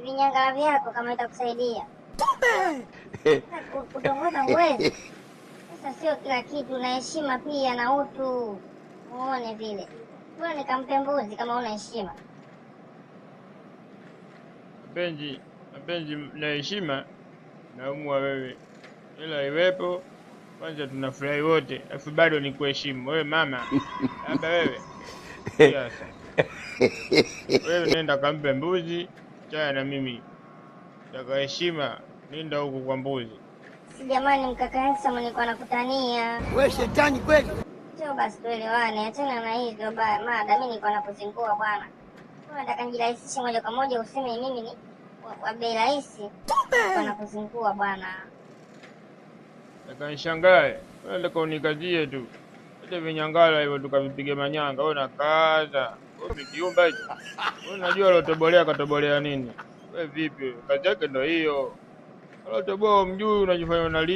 Vinyangala vyako kama itakusaidia. Kutongoza huwezi. Sasa sio kila kitu, na heshima pia na utu. Muone vile. Bora nikampe mbuzi kama una heshima. Mapenzi, mapenzi na heshima naumwa wewe. Ila iwepo kwanza tunafurahi wote, afu bado ni kuheshimu wewe mama. Labda wewe. Sasa. Wewe nenda kampe mbuzi, chaya na mimi. Taka heshima, nenda huku kwa mbuzi. Si jamani, mkaka Handsome nilikuwa nakutania. Wewe shetani kweli. Sio basi tuelewane, achana na hizo mada, mimi nilikuwa nakuzingua bwana. Wewe unataka nijirahisishe moja kwa moja useme mimi ni wa bei rahisi. Nilikuwa nakuzingua bwana. Nataka nishangae. Wewe nataka unikazie tu. Hata vinyangala hivyo tukavipiga manyanga, wewe unakaza. Wewe ni kiumba hicho. Wewe unajua alotobolea katobolea nini? Wewe vipi? Kazi yake ndio hiyo. Alotoboa mjui unajifanya unali